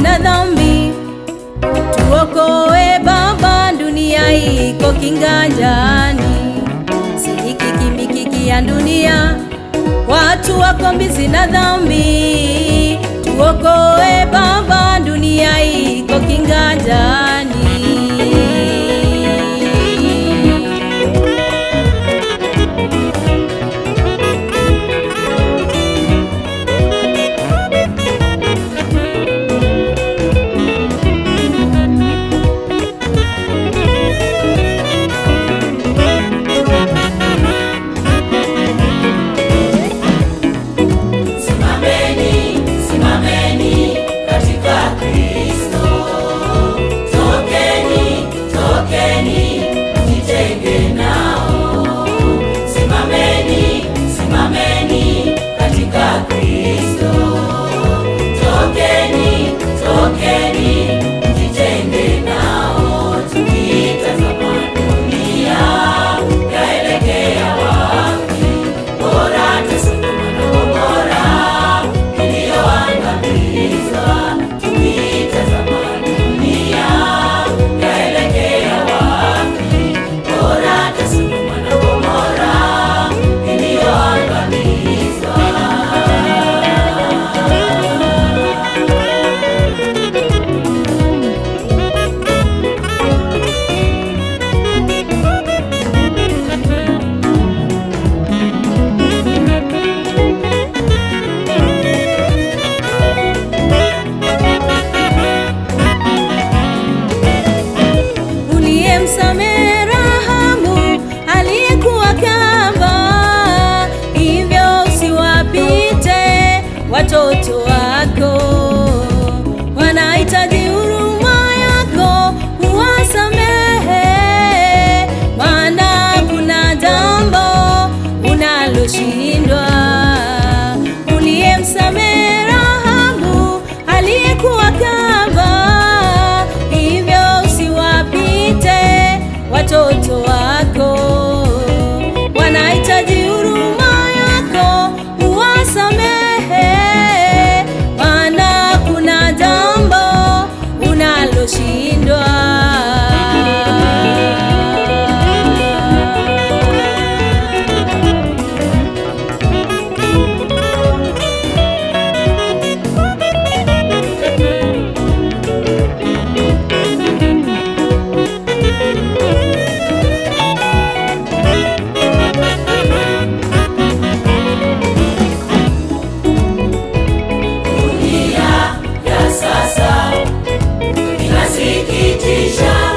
na dhambi. Tuokoe Baba, dunia iko kinganjani. Sihikiki mikiki ya dunia, watu wako bizi na dhambi. Tuokoe Baba, dunia iko kinganjani. Simameni, simameni katika Kristo. Tokeni, tokeni, mjitenge nao. Simameni, simameni katika Kristo. Tokeni, tokeni, mjitenge nao. Tukitazama dunia yaelekea wapi? Bora Sodoma na Gomora iliyoangamizwa. Tukitazama dunia yaelekea wapi? Bora Sodoma na Gomora iliyoangamizwa. Uliyemsamehe Rahabu aliyekuwa kamba, hivyo usiwapite watoto wako. Wanahitaji huruma yako, uwasamehe, maana kuna jambo unaloshindwa. Uliyemsamehe Rahabu aliyekuwa kamba, hivyo usiwapite watoto wako. Wanahitaji huruma yako, uwasamehe, maana kuna jambo unaloshindwa. Dunia ya sasa inasikitisha.